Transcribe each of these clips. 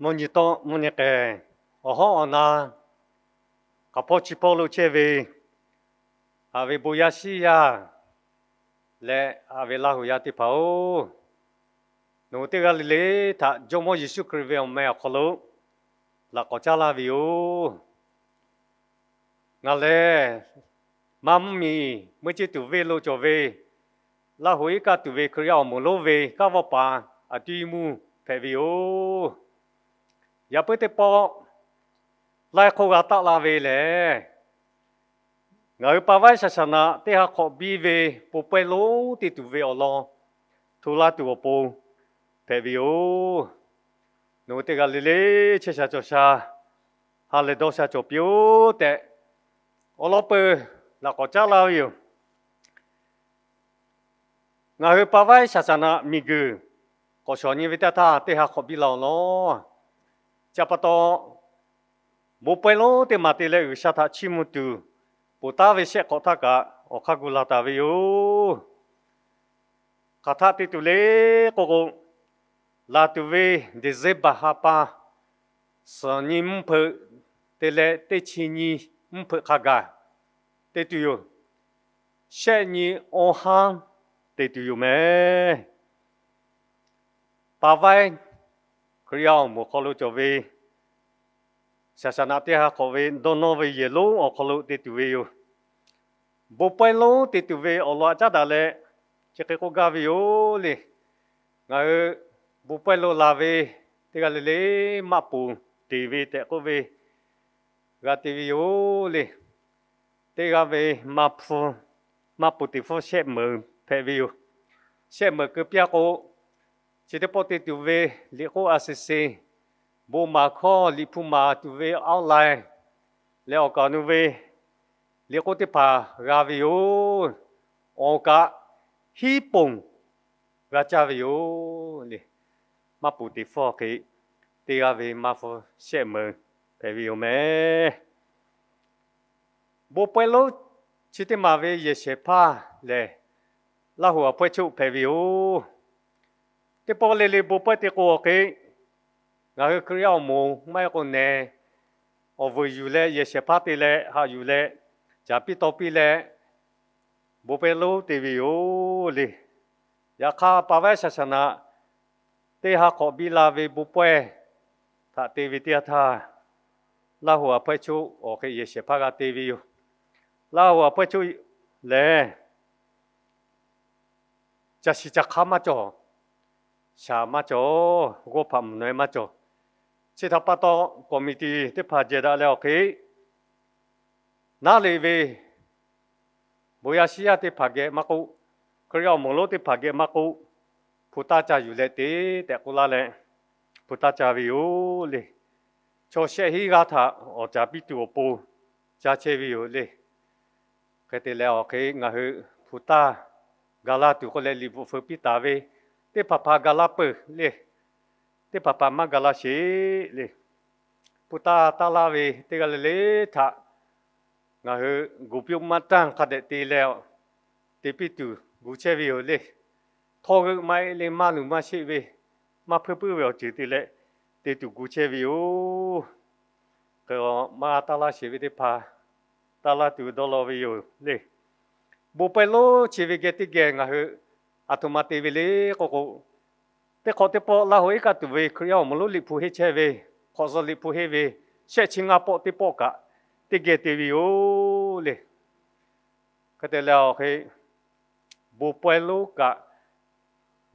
Mvuhˇ nyi tawˆ mvuhˇ nyi k'ehˬ, awˬ hawˉ awˬ na, hk'aˬ hpawˇ chi hpawˇ lo chehˇ ve, haꞈ ve bon yaˇ shiˉ yaˇ leh haꞈ ve Laˇ huˍ yaˇ teˇ hpaˍ-oˬ, nawˬ hui teˇ g'aˇ le le htaꞈ Jawˇmawˇ Yeˍsuˆ Hkriꞈ ve awˬ meh awˬ hk'aw lo laꞈ k'awꞈ caˉ laˇ ve yoˬ. Ngaˬ lehˬ, maˇ mvuhˇ miˬ meuˇ ceˇ tuˬ venˇ lo cawˬ ve, Laˇ huˍ iˉ kaˆ tuˬ ve Hkriꞈ yaˇ awˬ moˍ lonˉ ve kanˉ vawˇ paˍ aˬ tuˇ iˉ mvuhˇ hpehꞈ ve yoˬ. Yaꞈ puiˉ teˇ pawˆ laiˉ hk'oˆ g'a taˆ la ve lehˬ, ngaˬ hui pa vaiˉ shaˍ shaˍ naꞈ teˇ ha hk'awꞈ biˇ ve bon pawehˇ lonˉ te tuˬ ve awˬ lawn hto laˇ tuˬ awˬ pon hpehꞈ ve yoˬ. Nawˬ hui teˇ g'aˇ le le chehˇ sha cawˬ sha, ha lehˬ dawˇ sha cawˬ piˇ-oˆ tehꞈ, awˬ lawn peuˬ laꞈ k'awꞈ caˉ laˇ ve yoˬ. Ngaˬ hui pa vaiˉ shaˍ shaˍ naꞈ miˬguiˬ k'awꞈ shawˍ nyi ve teˇ htaˇ, teˇ ha hk'awꞈ biˇ la awˬ lawn, chi pa taw, bon pawehˇ lonˉ teˇ maˬ te leh G'uiˬsha htaꞈ chiˇ mvuh tuˬ, ponˬ taˉ ve shehˆ hk'awꞈ htaˇ kaꞈ awˬ hk'aˇ gu la taˍ ve yoˬ. Hk'aˬ htaˆ te tuˬ le k'oˆ k'o, laˬ tuˬ ve December ha pa suhˍ nyi mvuhˇ hpeuꞈ te leh teˇ chi nyi mvuhˇ hpeuꞈ hk'a gaˬ te tuˬ yoˬ. Shehˆ nyi awˇ haˉ te tuˬ yoˬ mehˍ. Pa vaiˉ Hkriꞈ yaˇ awˬ moˍ hk'aw lo cawˬ ve shaˍ shaˍ naꞈ teˇ ha hk'awꞈ ve dawˇ nawˇ ve yehˬ lonˉ awˬ hk'aw lo te tuˬ ve yoˬ. Bon pawehˇ lonˉ te tuˬ ve awˬ lawn aꞈ caˉ daꞈ leh, chi hk'e k'oˆ gaˇ ve yoˬ le. Ngaˬ hui bon pawehˇ lo laˬ ve teˇ g'aˇ le le maˇ ponˬ teˍ ve tehꞈ k'oˆ ve g'a te ve yoˬ le. Teˇ g'aˇ ve maˇ ponˬ teˍ hpfuhˇ shehˆ meunˍ hpehꞈ ve yoˬ. Shehˆ meunˍ keu piˇ-a k'o, chi teˇ pawˆ te tuˬ ve liꞈ k'oˆ a se se, bon maˍ hkawˇ liꞈ hpu maˍ tuˬ ve outline leh awˬ kaˍ awˬ nu ve liꞈ k'oˆ teˇ hpaˍ g'a ve yoˬ. Awˬ kaꞈ hiˉ ponˬ g'a caˇ ve yoˬ le. Maˇ ponˬ teˍ hpfuhˇ hk'e, teˇ g'aˇ ve maˇ hpfuhˇ shehˆ meunˍ hpehꞈ ve yoˬ mehˍ. Bon pawehˇ lonˉ chi teˇ maˬ ve yehˬ shehˍ hpaˇ lehˬ, Laˇ huˍ Awˬ hpawehˇ choˆ hpehꞈ ve yoˬ. Teˇ pawˆ le le bon pawehˇ te k'o awˬ hk'e, ngaˬ hui Hkriꞈ yaˇ awˬ moˍ maˇ heˆ k'o nehˬ, awˬ vuiˬ yuˬ leh yehˬ shehˍ hpaˇ te leh haꞈ yuˬ leh, caˍ piˇ taw piˇ leh, bon pawehˇ lonˉ te ve yoˬ le. Yaꞈ hk'aˇ, pa vaiˉ shaˍ shaˍ naꞈ teˇ ha hk'awꞈ biˇ la ve bon pawehˇ htaꞈ te ve teˇ yanˇ htaˇ, Laˇ huˍ Awˬ hpawehˇ choˆ awˬ hk'e yehˬ shehˍ hpaˇ g'a te ve yoˬ. Laˇ huˍ Awˬ hpawehˇ choˆ lehˬ, caˬ shiˍ caˬ hk'aˇ maˇ cawˬ, shaˍ maˇ cawˬ, g'awˇ hpaꞈ mvuhˬ naweh maˇ cawˬ. Chi htaꞈ pa taw, committee teˇ hpaˍ jehˬ daꞈ leh awˬ hk'e, naˉ le ve bon yaˇ shiˉ yaˇ teˇ hpaˍ geh maˇ k'oˆ, Hkriꞈ yaˇ awˬ moˍ lonˉ teˇ hpaˍ geh maˇ k'oˆ, hpu taˇ ca yuˬ leh te tehꞈ k'oˆ laˇ leh, hpu taˇ ca ve yoˬ le. Chaw shehˆ hinˉ g'aˇ htaꞈ awˬ caˍ piˇ tuˬ awˬ pon ca chehˇ ve yoˬ le. Hk'e te leh awˬ hk'e ngaˬ hui hpu taˇ ga laˇ tuˬ k'oˆ leh liꞈ bvuhꞈ feu piˇ taˍ ve, teˇ hpaˍ hpaˍ ga laˇ peuˬ le. Teˇ hpaˍ hpaˍ maˇ ga laˇ sheˍ le. Hpu taˇ taˇ laˇ ve teˇ g'aˇ le le htaꞈ ngaˬ hui gu piˇ-oˆ maˇ tanˇ hk'a dehꞈ te leh, te piˇ tuˬ gu chehˇ ve yoˬ le. Htawˇ g'euˆ maˇ heˆ le, maˇ luˬ maˇ sheˆ ve, maˇ hpeuˇ puiˉ ve awˬ ceuˬ te leh, te tuˬ gu chehˇ ve yoˬ. Hk'e maˇ taˇ laˇ sheˍ ve teˇ hpaˍ taˇ laˇ tuˬ dawˇ law ve yoˬ le. Bon pawehˇ lonˉ chi ve geh teˇ geh ngaˬ hui aˬ htoꞈ ma te ve le k'oˆ k'o, teˇ hk'awꞈ teˇ pawˆ Laˇ huˍ iˉ kaˆ tuˬ ve Hkriꞈ yaˇ awˬ moˍ lonˉ liꞈ hpu henˇ chehˇ ve, hk'awꞈ suh liꞈ hpu henˇ ve, shehˆ chi ngaˇ pawˆ teˇ pawˆ kaꞈ teˇ geh te ve yoˬ le. Hk'e te leh awˬ hk'e, bon pawehˇ lonˉ kaꞈ,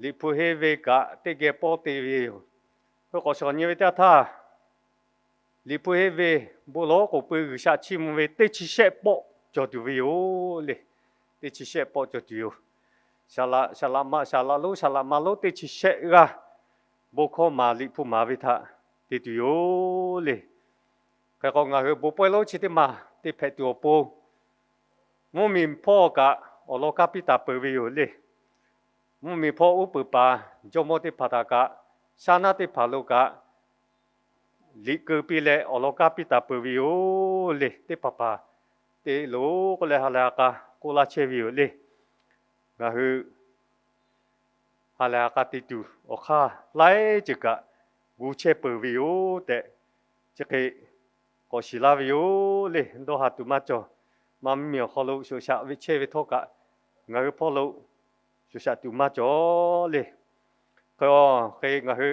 liꞈ hpu henˇ ve kaꞈ teˇ geh pawˆ te ve yoˬ. Hk'e k'awꞈ shawˍ nyi ve teˇ yanˇ htaˇ, liꞈ hpu henˇ ve bon lawˉ k'oˍ pui G'uiˬsha chiˇ mvuh ve teˇ chi shehˆ pawˆ cawˬ tuˬ ve yoˬ le. Teˇ chi shehˆ pawˆ cawˬ tuˬ yoˬ. Saˍ laꞈ, saˍ laꞈ ma, saˍ laꞈ lonˉ, saˍ laꞈ ma lonˉ teˇ chi shehˆ g'aˇ bon hkawˇ maˍ liꞈ hpu maˍ ve htaꞈ te tuˬ yoˬ le. Hk'e k'o, ngaˬ hui bon pawehˇ lonˉ chi teˇ maˬ te hpehꞈ tuˬ awˬ pon, mvuhˇmiˬ hpawˇ kaꞈ awˬ lawn kanˇ piˇ taˍ peuˬ ve yoˬ le. Mvuhˇmiˬ hpawˇ uˉ peunˍ paˍ jawˇmawˇ teˇ hpaˍ htaꞈ kaꞈ, shaˉ naˉ teˇ hpaˍ lo kaꞈ, liꞈ keu piˇ leh awˬ lawn kanˇ piˇ taˍ peuˬ ve yoˬ le. Teˇ hpaˍ hpaˍ te loˬ k'oˆ leh ha lehˬ ha k'a k'oˆ laˇ chehˇ ve yoˬ le. Ngaˬ hui ha lehˬ ha k'a te tuˬ awˬ hk'aˇ laiˉ ceuˬ kaꞈ gu chehˇ peuˬ ve yoˬ tehꞈ, chi hk'e k'awꞈ shiˍ laˇ ve yoˬ le. Dawˇ ha tuˬ maˇ cawˬ. Maˇ mvuhˇmiˬ awˬ hk'aw lo shoꞈ shaꞈ ve chehˇ ve htawˇ kaꞈ, ngaˬ hui hpawˇ lo shoꞈ shaꞈ tuˬ maˇ cawˬ le. Hk'e, hk'e ngaˬ hui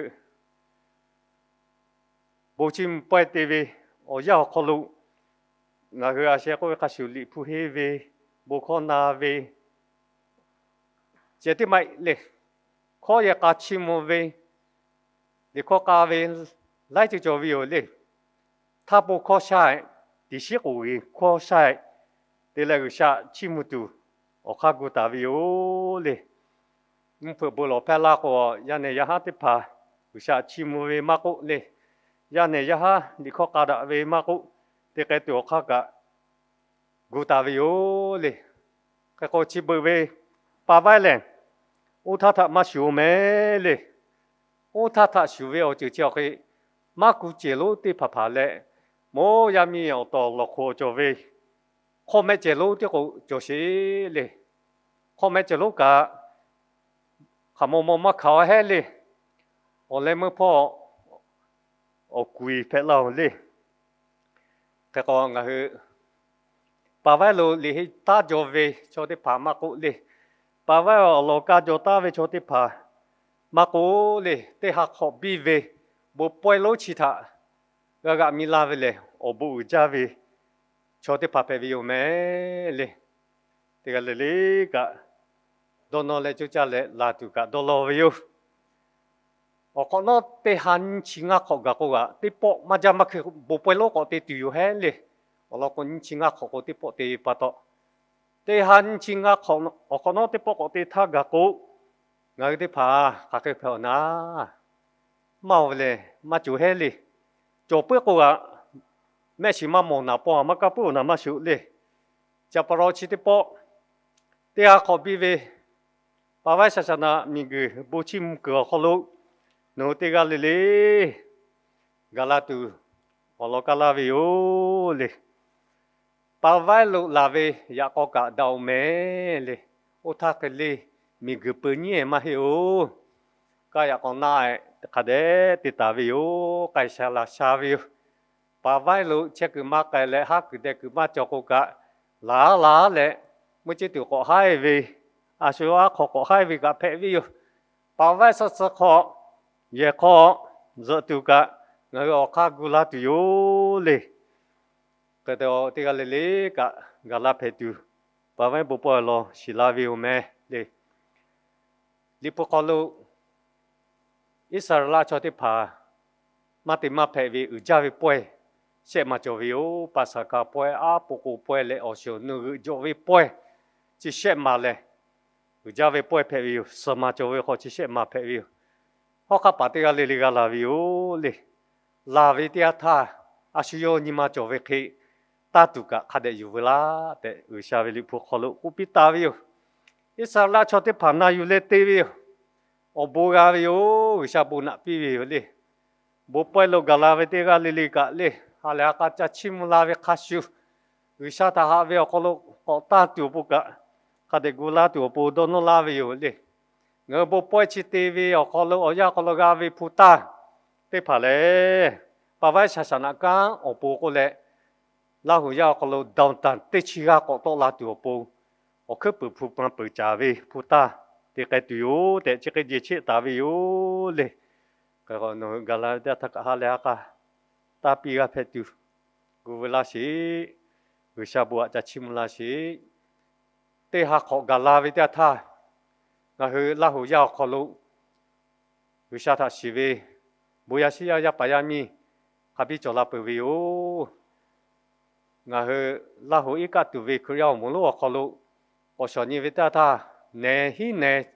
bon chiˇ mvuh pawehˇ te ve awˬ yanˇ awˬ hk'aw lo, ngaˬ hui a sheh k'oˆ ve hk'a shuˍ, liꞈ hpu henˇ ve, bon hkawˇ na ve, ceh teˇ maꞈ le, hkawˇ yehˬ k'a chiˇ mvuh ve, liꞈ hkawˇ k'a ve laiˉ ceuˬ cawˬ ve yoˬ le. Htaˇ po hkawˇ shaˆ, tiꞈ shiˉ k'oˍ g'uiˬ hkawˇ shaˆ te leh G'uiˬsha chiˇ mvuh tuˬ awˬ hk'aˇ gu taˍ ve yoˬ le. Mvuhˇ hpeuꞈ bon lawˬ hpehˇ laˇ k'o, yaˇ nehˬ yaˇ haˉ teˇ hpaˍ G'uiˬsha chiˇ mvuh ve maˇ k'oˆ le, yaˇ nehˬ yaˇ haˉ liꞈ hkawˇ k'a daꞈ ve maˇ k'oˆ, te k'ai tuˬ awˬ hk'aˇ kaꞈ gu taˍ ve yoˬ le. Hk'e k'o, chi beuꞈ ve pa vaiˉ lehˬ, oˇ htaˇ htaꞈ maˇ shuˍ-oˬ mehˍ le. Oˇ htaˇ htaꞈ shuˍ ve awˬ ceuˬ chi awˬ hk'e, maˇ ku cehˬ lonˉ teˇ hpaˍ hpaˍ leh, mawˇ yaˇ miˇ awˬ tawˍ lawˬ hk'oꞈ cawˬ ve hk'awˇ mehˆ cehˬ lonˉ tiˉ k'o cawˬ sheˍ le. Hk'awˇ mehˆ cehˬ lonˉ kaꞈ, hk'aˬ maw maw maˇ hkanˍ-o hehˉ le. Awˬ leh meuˇ hpawˇ awˬ kuiˬ hpehꞈ laˇ-oˬ le. Hk'e k'o, ngaˬ hui pa vaiˉ lo liꞈ henˇ taˉ jaw ve chaw teˇ hpaˍ maˇ k'oˆ le, pa vaiˉ awˬ lawn kaˇ jaw taˉ ve chaw teˇ hpaˍ maˇ k'oˆ le, teˇ ha hk'awꞈ biˇ ve bon pawehˇ lonˉ chi htaꞈ g'a g'aꞈ mi laˇ ve lehˬ, awˬ bon uiˍ jaˇ ve chaw teˇ hpaˍ hpehꞈ ve yoˬ mehˍ le. Teˇ g'aˇ le le kaꞈ, dawˇ nawˇ leh coˇ caˇ leh laˬ tuˬ kaꞈ dawˇ law ve yoˬ. Awˬ hk'awꞈ nawˉ teˇ ha nyiˇ chi ngaˇ hk'awꞈ gaˬ k'o g'aꞈ, teˇ pawˆ maˇ jaˇ maˇ hkui bon pawehˇ lonˉ k'awꞈ te tuˬ yoˬ hehˉ le. Awˬ lawn k'o, nyiˇ chi ngaˇ hk'awꞈ k'o teˇ pawˆ te pa taw, teˇ ha nyiˇ chi ngaˇ hk'awꞈ awˬ hk'awꞈ nawˉ teˇ pawˆ k'awꞈ te htaˇ gaˬ k'o, ngaˬ hui teˇ hpaˍ hk'aˬ hk'e hpehꞈ-oˬ naˉ, maˇ-oˬ ve lehˬ maˇ cawˬ hehˉ le. Cawˬ puiˉ k'o g'aꞈ, mehˆ shiˍ maˇ mawˬ naˍ, paw haˍ maˇ kaˇ puiˉ-oˬ naˍ maˇ shuˍ le. Chi pa taw chi teˇ pawˆ teˇ ha hk'awꞈ biˇ ve pa vaiˉ shaˍ shaˍ naꞈ miˬguiˬ bon chiˇ mvuh kuiˬ awˬ hk'aw lo, nawˬ hui teˇ g'aˇ le le gaˬ la tuˬ awˬ lawn kaˇ laˇ ve yoˬ le. Pa vaiˉ lo laˬ ve yaꞈ k'aw kaꞈ daꞈ-oˬ mehˍ le. Oˇ htaˇ hk'e le, miˬguiˬ peu nyiˉ-ehˍ maˇ heˆ-oˬ. Kaˇ yaꞈ k'aw naˆ-ehˍ hk'a dehꞈ te taˍ ve yoˬ. K'ai sha laˬ sha ve yoˬ. Pa vaiˉ lo chehˇ kuiˬ maˇ k'ai leh, haˉ kuiˬ deh kuiˬ maˇ cawˬ k'o kaꞈ, laˬ laˬ leh, meuˇ ceˇ tuˬ k'awꞈ haiˉ ve, a shu aˉ hk'aw k'awꞈ haiˉ ve kaꞈ hpehꞈ ve yoˬ. Pa vaiˉ suh suh hk'aw, yehˬ hk'aw zuhꞈ tuˬ kaꞈ, ngaˬ hui awˬ hk'aˇ gu laˇ tuˬ yoˬ le. Hk'e te teˇ g'aˇ le le kaꞈ gaˬ la hpehꞈ tuˬ, pa vaiˉ bon pawehˇ awˬ lawn shiˍ la ve yoˬ mehˍ le. Liꞈ hpu hk'aw lo Iˉsaˍreˍlaˆ chaw teˇ hpaˍ maˇ te maˇ hpehꞈ ve uiˍ jaˇ ve pawehˇ shehˆ ma cawˬ ve yoˬ. Paˍsaˍhkaˍ pawehˇ, aˉ po k'o pawehˇ leh awˬ shiˍ awˬ nu g'euꞈ jawꞈ ve pawehˇ chi shehˆ ma lehˬ, uiˍ jaˇ ve pawehˇ hpehꞈ ve yoˬ. Suhˍ ma cawˬ ve hk'aw chi shehˆ ma hpehꞈ ve yoˬ. Hawˉ hk'aˆ paˍ teˇ g'aˇ le le g'a laˬ ve yoˬ le. Laˬ ve teˇ yanˇ htaˇ, a shu yawˇ nyi ma cawˬ ve hk'e tanˇ tuˬ kaꞈ hk'a dehꞈ yuˬ veu laˇ tehꞈ, G'uiˬsha ve liꞈ hpu hk'aw lo k'oˆ piˇ taˍ ve yoˬ. Iˉsaˍreˍlaˆ chaw teˇ hpaˍ na yuˬ leh te ve yoˬ. Awˬ bon g'a ve yoˬ. G'uiˬsha bon naꞈ piˇ ve yoˬ le. Bon pawehˇ lo gaˬ la ve teˇ g'aˇ le le kaꞈ le, ha lehˬ ha k'a ca chiˇ mvuh la ve hk'a shuˍ, G'uiˬsha htaꞈ haꞈ ve awˬ hk'aw lo k'awꞈ tanˇ tuˬ awˬ pon kaꞈ, hk'a dehꞈ gu laˇ tuˬ awˬ pon dawˇ nawˇ laˇ ve yoˬ le. Ngaˬ hui bon pawehˇ chi te ve awˬ hk'aw lo, awˬ yanˇ hk'aw lo g'a ve hpu tanˇ teˇ hpaˍ lehˬ, pa vaiˉ shaˍ shaˍ naꞈ kanˉ awˬ pon k'oˆ leh, Laˇ huˍ yaˇ awˬ hk'aw lo downtown teˇ chi g'aˇ k'awꞈ tawˆ la tuˬ awˬ pon, awˬ hkuiˉ puiˍ hpu ma peuˬ caˍ ve hpu tanˇ te k'ai tuˬ yoˬ tehꞈ, chi hk'e jehˬ chehˇ taˍ ve yoˬ le. Nawˬ hui gaˬ la ve teˇ yanˇ htaˇ kaꞈ ha lehˬ ha k'a tanˇ piˇ g'a hpehꞈ tuˬ, gu veu laˇ sheˍ. G'uiˬsha bon aꞈ ca chiˇ mvuh laˇ sheˍ. Teˇ ha hk'awꞈ gaˬ la ve teˇ yanˇ htaˇ, ngaˬ hui Laˇ huˍ yaˇ awˬ hk'aw lo G'uiˬsha htaꞈ shiˍ ve bon yaˇ shiˉ yaˇ, yaˇ paˍ yaˇ miˇ hk'a biˇ cawˬ la peuˬ ve yoˬ. Ngaˬ hui Laˇ huˍ iˉ kaˆ tuˬ ve Hkriꞈ yaˇ awˬ moˍ lonˉ awˬ hk'aw lo k'awꞈ shawˍ nyi ve teˇ yanˇ htaˇ, nehˬ hiˉ nehˬ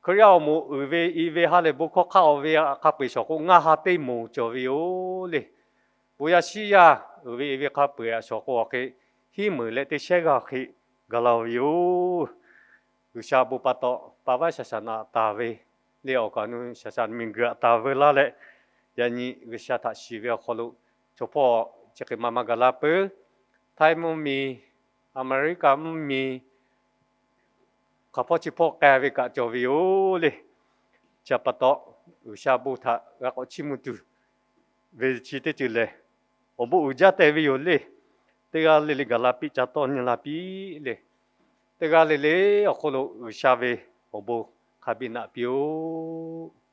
Hkriꞈ yaˇ awˬ moˍ uiˍ ve i ve ha lehˬ bon hkawˇ hk'aˆ-oꞈ ve hk'a peu-eˬ shawˍ k'o, ngaˇ ha teˇ moˍ cawˬ ve yoˬ le. Bon yaˇ shiˉ yaˇ uiˍ ve i ve hk'a peu-eˬ shawˍ k'o, awˬ hk'e hiˉ meunˍ leh teˇ shehˉ g'aˇ hk'e gaˬ la ve yoˬ. G'uiˬsha bon pa taw, pa vaiˉ shaˍ shaˍ naꞈ taˍ ve le, awˬ kaˍ awˬ nu shaˍ shaˍ miˬguiˬ aꞈ taˍ veu laˇ leh, yaꞈ nyi G'uiˬsha htaꞈ shiˍ ve awˬ hk'aw lo chaw hpawˇ chi hk'e ma ma gaˬ la peuˬ. Htaiˇ mvuhˇmiˬ, Aˍmeˍriˆkaˍ mvuhˇmiˬ, hk'aˬ hpawˇ chi hpawˇ k'ai ve kaꞈ cawˬ ve yoˬ le. Chi pa taw, G'uiˬsha bon htaꞈ g'a k'awꞈ chiˇ mvuh tuˬ ve chi teˇ ceuˬ lehˬ, awˬ bon uiˍ jaˇ teh ve yoˬ le. Teˇ g'aˇ le le gaˬ la piˇ ca tawˇ nyi la piˇ le. Teˇ g'aˇ le le awˬ hk'aw lo G'uiˬsha ve awˬ bon hk'a biˇ naꞈ piˇ-oˆ.